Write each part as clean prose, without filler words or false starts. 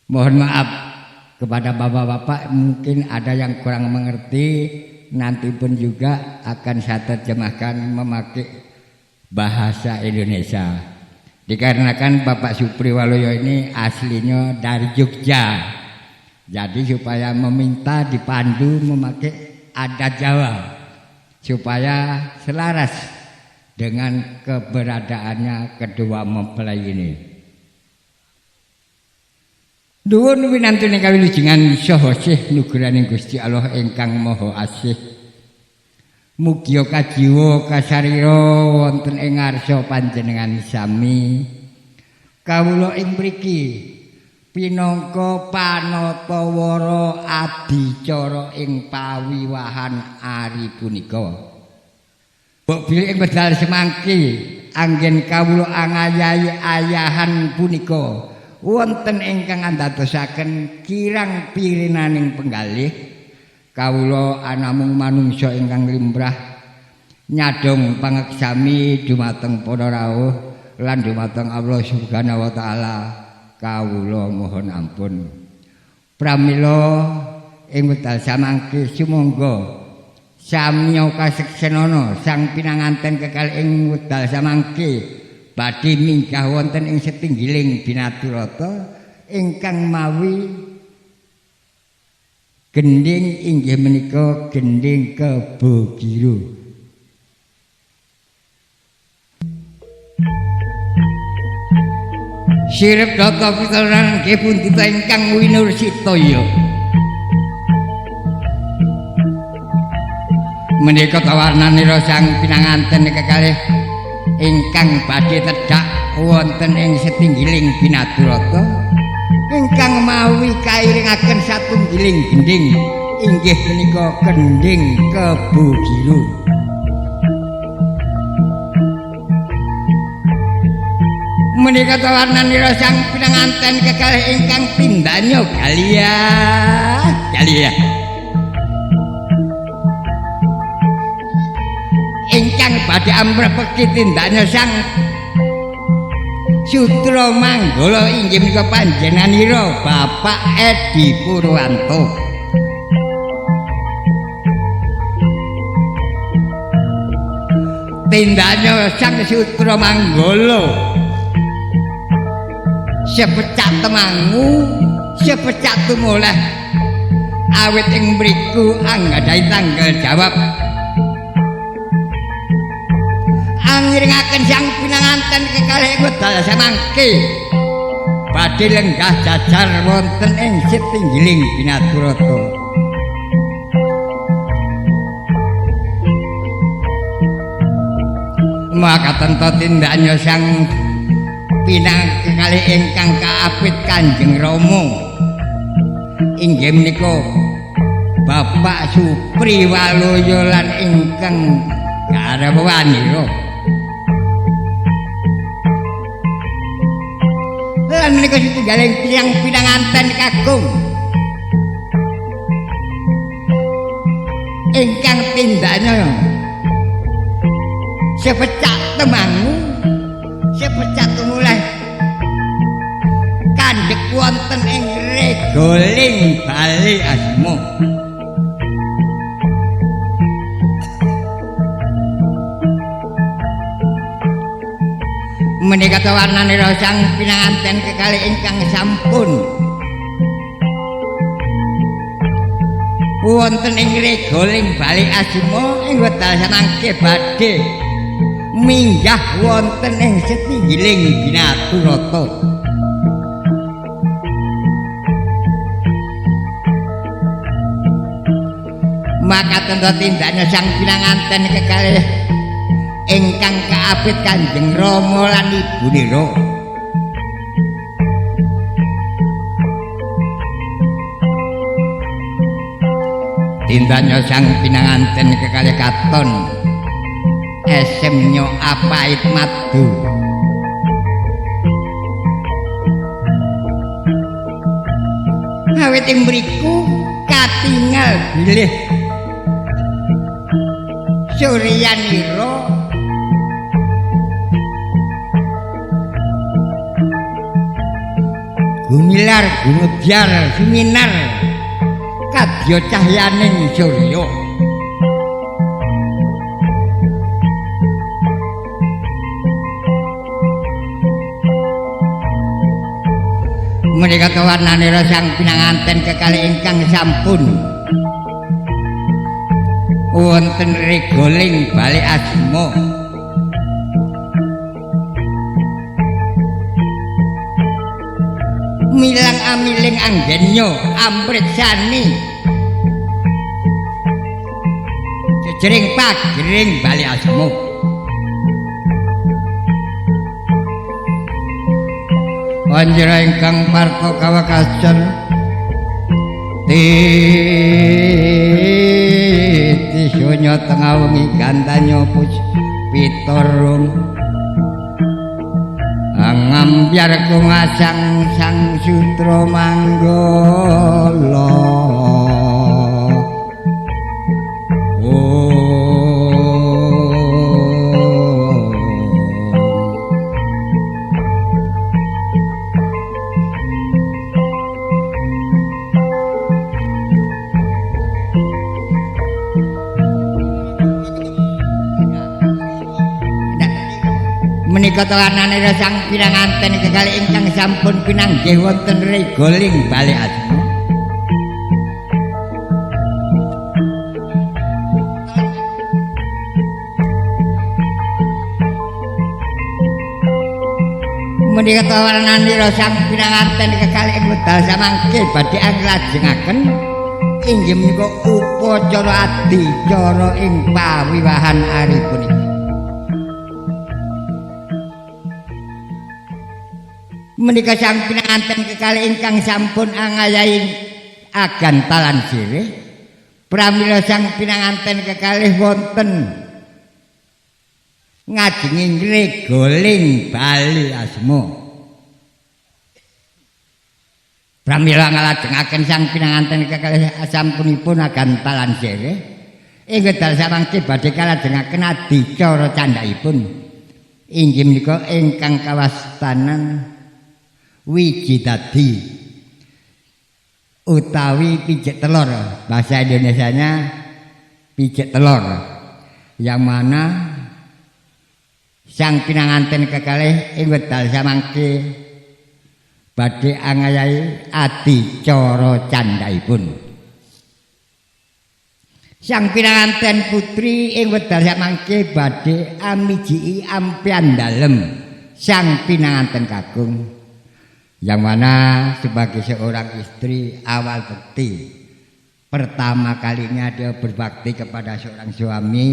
Mohon maaf kepada bapak-bapak, mungkin ada yang kurang mengerti, nanti pun juga akan saya terjemahkan memakai bahasa Indonesia. Dikarenakan Bapak Supri Waluyo ini aslinya dari Jogja. Jadi supaya meminta dipandu memakai adat Jawa supaya selaras dengan keberadaannya kedua mempelai ini. Nuwun winantune kawilujengan saha sih nugraning Gusti Allah ingkang Maha Asih. Mugia kajiwa kasarira wonten ing ngarsa panjenengan sami. Kawula ing mriki pinangka panatawara adicara ing pawiwahan ari punika. Mbok bilih ing wedal semangki anggen kawula angayahi ayahan punika wonten ingkang andadosaken kirang pirinaning penggalih. Kawula anamung manungsa ingkang limrah nyadong pangeksami dumateng para rawuh lan dumateng Allah Subhanahu wa taala. Kawula mohon ampun. Pramila ing wekdal samangke sumangga samya kaseksenana sang pinanganten kekal ing wekdal samangke badhe minggah wonten ing setinggiling binaturata ingkang mawi gending inggih menika gending Kebo Giro. Sirep data pitaran nggih pundita ingkang winursitaya. Menika tawarnanira sang pinanganten kekalih ingkang badhe tedhak wonten ing setinggiling binaturata ingkang mawi kairingaken satunggiling gending inggih menika gending Kebo Giro. Menika tawarnanira sang pinanganten kekalih ingkang tindanya galiyah galiyah ingkang badhe amrepeki tindanya sang Sutra Manggala inggih menika panjenenganira Bapak Edi Purwanto. Tindanya sang Sutra Manggala sepecak temangu sepecak tumoleh awit ing mriku anggadhahi tanggal jawab angiringaken sang pinanganten kekalih wedal samangke badhe lenggah jajar wonten ing setinggiling binaturata. Maka tento tindaknya sang pinang kekalih ingkang kaapit Kanjeng Rama inggih menika Bapak Supri Waluyo lan ingkang garwanira. Lan menika setunggaling tiyang pinanganten kakung ingkang tindaknya sepecak temangu sepecak tumuleh kandhek wonten ing regoling bali asma. Menika tawarnanira sang pinanganten kekalih ingkang sampun wonten ing regoling bali asma ing wekdal samangke badhe minggah wonten ing setinggiling binaturata. Maka tento tindaknya sang pinanganten kekalih ingkang kaapit Kanjeng Rama lan Ibunira. Tindaknya sang pinanganten kekalih katon esemnya apait madu. Awit ing mriku katingal bilih suryanira Gumilar gumebyar suminar kadya cahyaning surya. Menika kawarnanira sang pinanganten kekalih ingkang sampun wonten regoling balik asma. Milang amiling anggenya amritsani jejering pagering balik asma. Anjira ingkang parta kawakasan titi sunya tengah wengi gantanya puspitarung angambyar kungasang sang sutra manggala. Menika tawananira sang pinanganten kekalih ingkang sampun pinanggih wonten regoling balik asma. Menika tawananira sang pinanganten kekalih ing wekdal samangke badhe anglajengaken inggih menika upacara adicara ing pawiwahan ari punika. Menika sang pinanganten kekalih ingkang sampun angayahi agantalan sirih pramila sang pinanganten kekalih wonten ngajenging regoling bali asma. Pramila nglajengaken sang pinanganten kekalih sampunipun agantalan sirih ing wekdal samangke badhe kalajengaken adicara candhakipun inggih menika ingkang kawastanan wiji dadi utawi pijek telur, bahasa Indonesianya pijek telur, yang mana sang pinanganten kekalih ing wekdal samangke badhe angayahi adicara candhaipun. Sang pinanganten putri ing wekdal samangke badhe amijiki ampian dalem sang pinanganten kakung, yang mana sebagai seorang istri awal bekti pertama kalinya dia berbakti kepada seorang suami,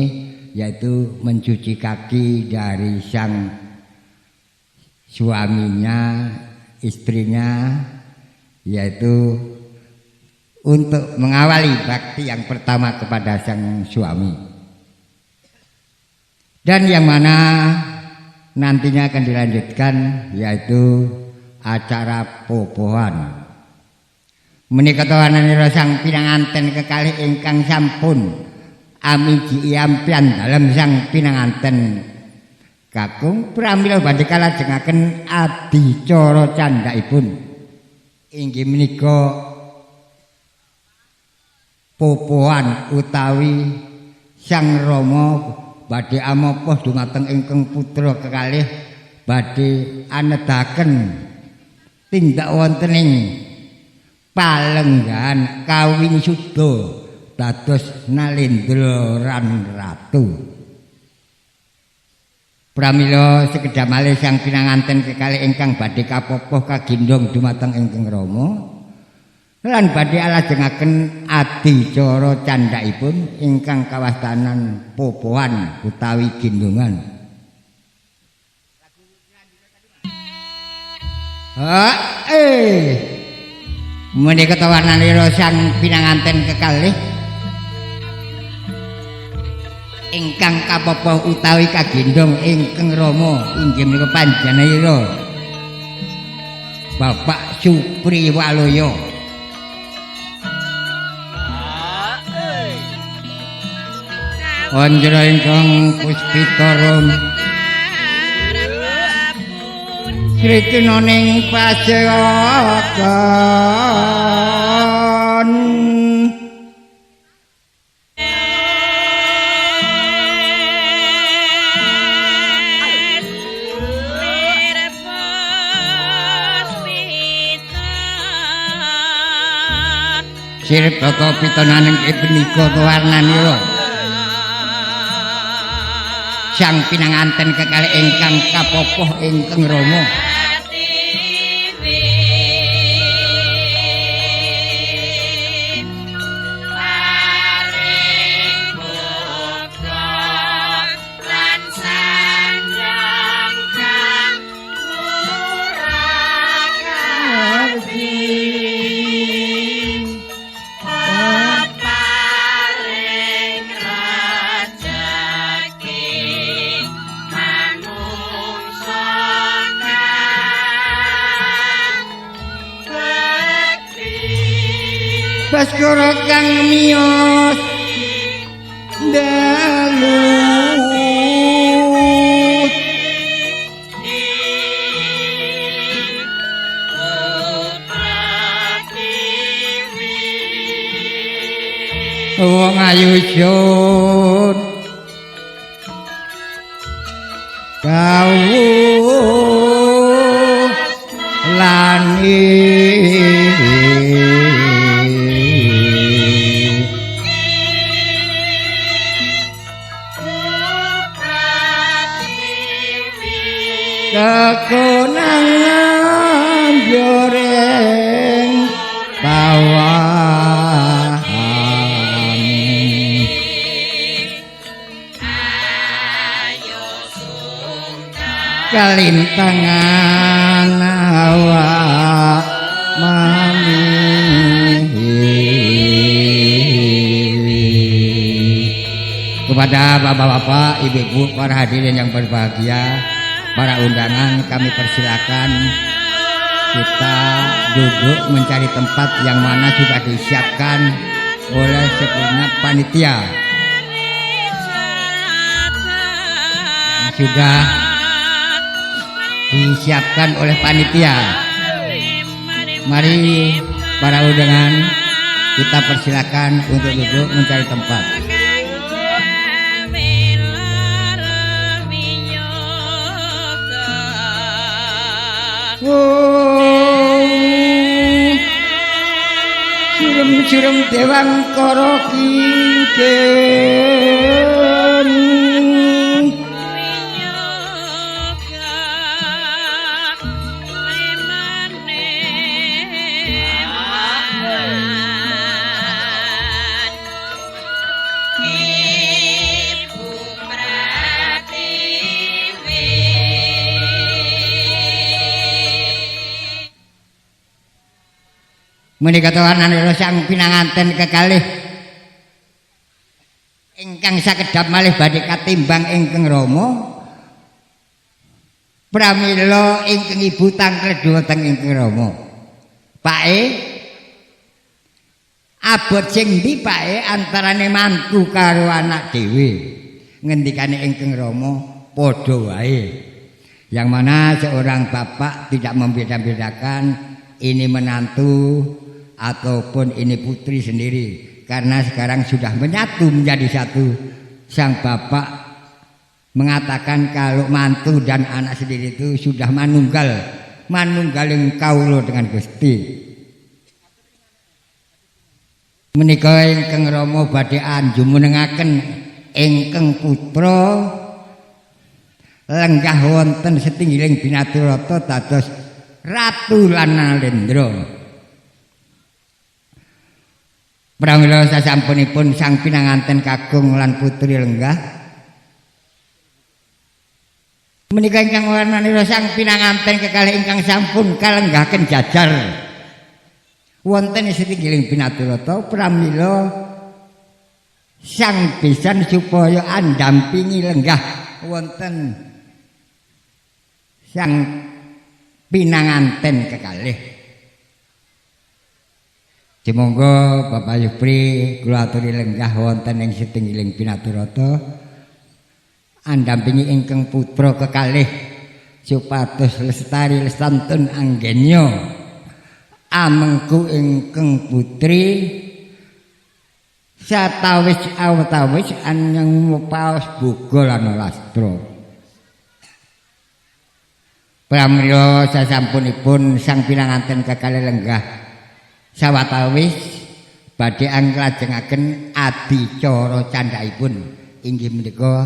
yaitu mencuci kaki dari sang suaminya, istrinya, yaitu untuk mengawali bakti yang pertama kepada sang suami. Dan yang mana nantinya akan dilanjutkan yaitu acara popohan. Menika tawananira sang pinanganten kekalih ingkang sampun amiji ampian dalem sang pinanganten kakung pramila badhe kalajengaken adicara candhakipun inggih menika popohan utawi sang rama badhe amopoh dumateng ingkang putra kekalih badhe anedaken tindak wonten ing palenggahan kawin suda dados Nalendra lan Ratu. Pramila sekedhap malih sang pinanganten kekalih ingkang badhe kapopoh kagendhong dumateng ingkang rama lan badhe alajengaken adicara candhakipun ingkang kawastanan popohan utawi gendhongan. Menika tawananira sang pinanganten kekalih ingkang kapopoh utawi kagendhong ingkang rama inggih menika panjenenganira Bapak Supri Waluyo. Anjra ingkang puspitarum Krituna ning pasewakan. Sirip tata pitonaning punika warnanira sang pinanganten kekalih ingkang kapopoh ingkang rama. Baskara kang miyos dalu wong ayu jun kawuh lan kekonangan joreng bawah kalintangan awak mami. Kepada bapak-bapak, ibu-ibu, para hadirin yang berbahagia, para undangan, kami persilakan kita duduk mencari tempat yang mana sudah disiapkan oleh segenap panitia yang sudah disiapkan oleh panitia. Mari para undangan kita persilakan untuk duduk mencari tempat. Surem-surem dewangkara kingken menika warnanira sang pinanganten kekalih ingkang sakedhap malih badhe katimbang ingkang rama. Pramila ingkang ibu tangklet dhumateng ingkang rama. Pake abot sing ndi pake antarane mantu karo anak dhewe? Ngendikane ingkang rama padha wae. Yang mana seorang bapak tidak membeda-bedakan ini menantu ataupun ini putri sendiri, karena sekarang sudah menyatu menjadi satu. Sang bapak mengatakan kalau mantu dan anak sendiri itu sudah manunggal, manunggaling kawula dengan Gusti. Menika ingkang rama badhe anjumenengaken ingkang putra lenggah wonten setinggiling binaturata dados Ratu lan Nalendra. Pramila sasampunipun sang pinanganten kakung lan putri lenggah menika ingkang warnanira sang pinanganten kekalih ingkang sampun kalenggahaken jajar wonten setinggiling binaturata. Pramila sang besan supaya andampingi lenggah wonten sang pinanganten kekalih. Sumangga Bapak Yupri kula aturi lenggah wonten ing setinggiling binaturata andampingi ingkang putra kekalih supados lestari lestantun anggenya amengku ingkang putri satawis awetawis anyang paos boga lan lastra. Pramila sasampunipun sang pinanganten kekalih lenggah sawetawis badhe anglajengaken adicara candhakipun inggih menika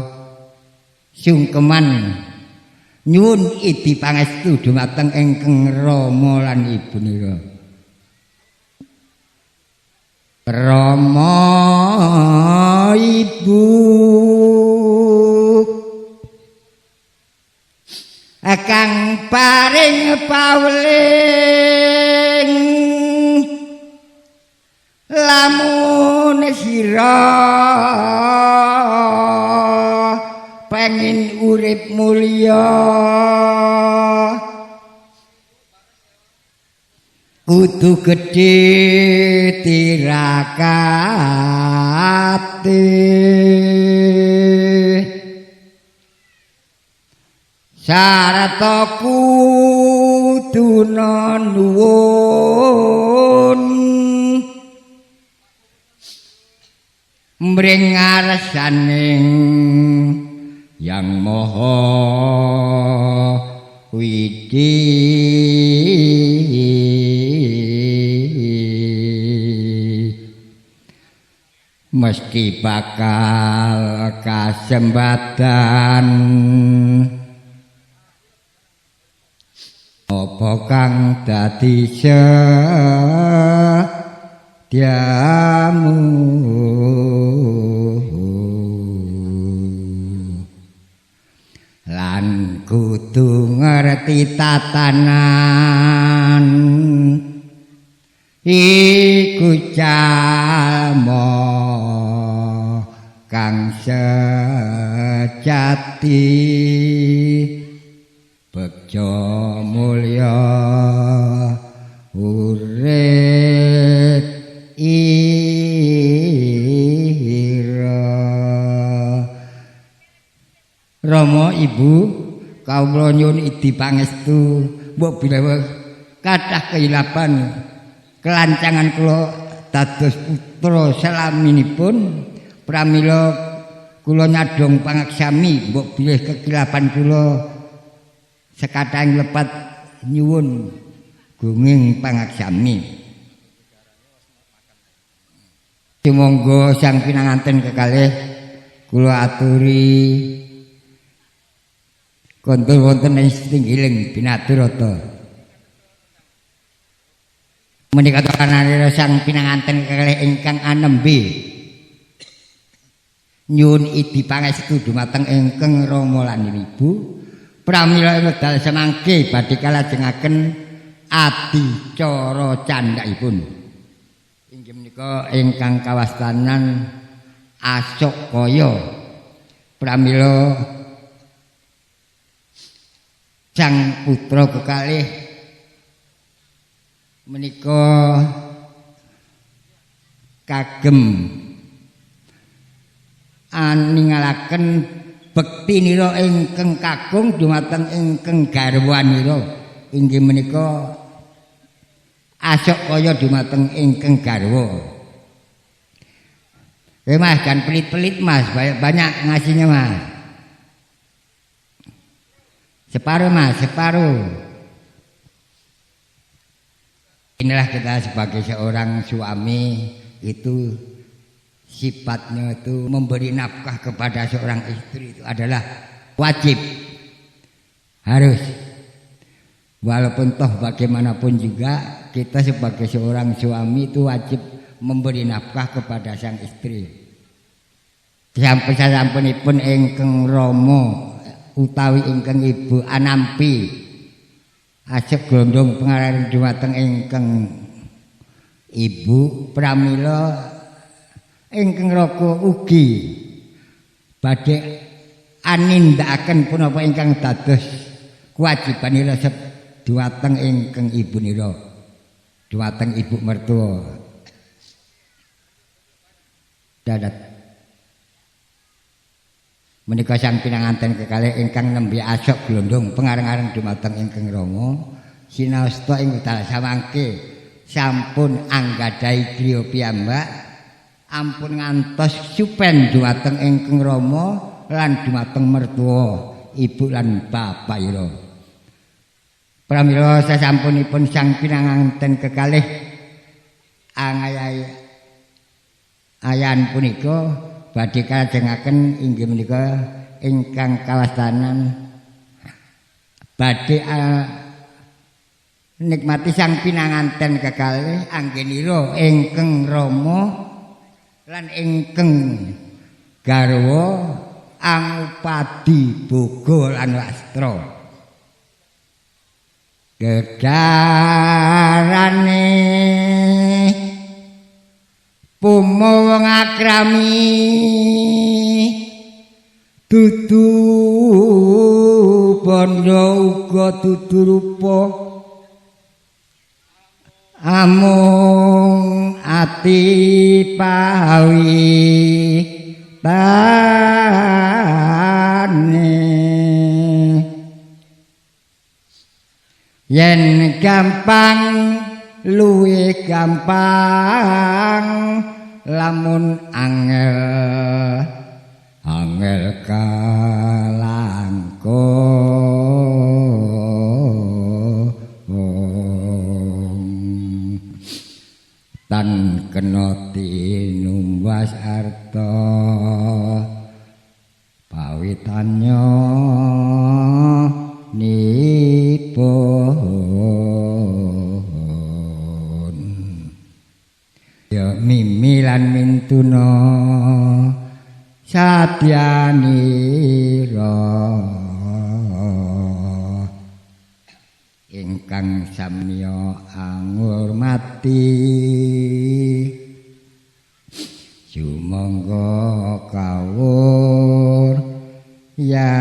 sungkeman nyuwun idi pangestu dumateng ingkang rama lan ibunira. Rama ibu kang paring paweling lamun sira pengin urip mulya kudu gedhe tirakate sarta kudu nuwun mring ngarsaning Yang Maha Widi. Meski bakal kasembadan apa kang dadi sediamu lan kudu ngerti tatanan iku jalma kang sejati begja mulya urip ira. Rama ibu kawula nyuwun idi pangestu mbok bilih kathah kehilapan kelancangan kula dados putra selaminipun pramila kula nyadhong pangaksami mbok bilih kekilapan kula sekathahing lepat nyuwun gunging pangaksami. Sumangga sang pinanganten kekalih kula aturi kondur wonten ing setunggiling binaturata. Menika kananira sang pinanganten kekalih ingkang anembe nyuwun idi pangestu dumateng ingkang rama lan ibu. Pramila ing wekdal semangke badhe kalajengaken adicara candhakipun inggih menika ingkang kawastanan Asokaya. Pramila sang putra kekalih menika kagem aningalaken bektinira ingkang kakung dumateng ingkang garwanira inggih menika Asokaya dumateng ingkang garwa. Mas jangan pelit-pelit Mas, banyak ngasihnya Mas. Separuh Mas, separuh. Inilah kita sebagai seorang suami itu sifatnya itu memberi nafkah kepada seorang istri itu adalah wajib, harus. Walaupun toh bagaimanapun juga kita sebagai seorang suami itu wajib memberi nafkah kepada sang istri. Sampunipun ingkang rama utawi ingkang ibu anampi ajeg glondong pengarahan dumateng ingkang ibu pramila ingkang raka ugi badhe anindakaken punapa ingkang dados kewajibanira dumateng ingkang ibunira, dumateng ibu mertua. Dadat. Menika sang pinanganten kekalih ingkang nembe asok glondong pengareng-areng dumateng ingkang rama sinasta ing wekdal samangke sampun anggadhahi griya piyambak ampun ngantos supen dumateng ingkang rama lan dumateng mertua ibu lan bapak ira. Pramila sasampunipun sang pinanganten kekalih angayahi ayan punika badhe kalajengaken inggih menika ingkang kawastanan badhe nikmati sang pinanganten kekalih anggenira ingkang rama lan ingkang garwa angupadi boga lan wastra. Gegarane pumo wong akrami dudu bondo uga dudu rupa amung ati pawi tane yen gampang luwih gampang lamun angel angel kalangkung tan kena tinumbas arta pawitanya nipun ya mimi lan mintuna satyanira ingkang samya angurmati sumangga kawur ya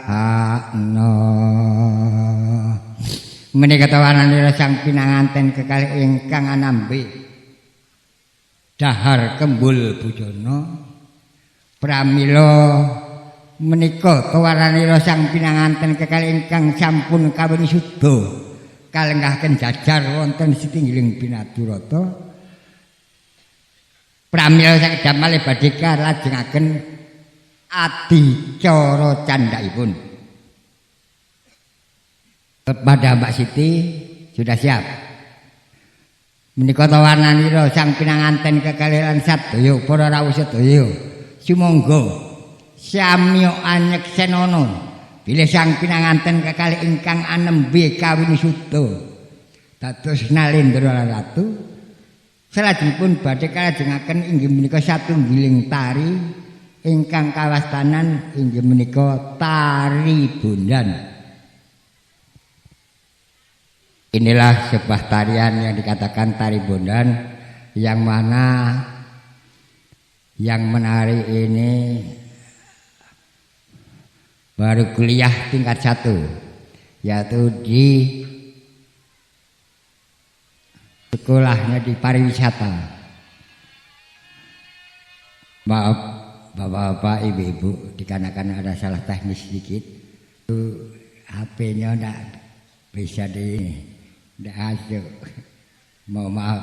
hakna. Menika tawananira sang pinanganten kekalih ingkang anambe dahar kembul bujana. Pramila menika tawaranira sang pinanganten kekalih ingkang sampun kawin suda kalenggahaken jajar wonten sitinggiling binadurata. Pramila sakedhap malih badhe kalajengaken adicara candhakipun. Kepada Mbak Siti sudah siap. Menika tawananira sang pinanganten kekalih lan sadaya para rawuh sedaya sumangga samya anyeksenana bilih sang pinanganten kekalih ingkang anembe kawin suda dados Nalendra Ratu. Salajengipun badhe kalajengaken inggih menika satunggiling tari ingkang kawastanan inggih menika tari bondan. Inilah sebuah tarian yang dikatakan tari bondan, yang mana yang menari ini baru kuliah tingkat 1, yaitu di sekolahnya di pariwisata. Maaf bapak-bapak, ibu-ibu, dikarenakan ada salah teknis sedikit, itu HP-nya enggak bisa di, enggak masuk. Mohon maaf.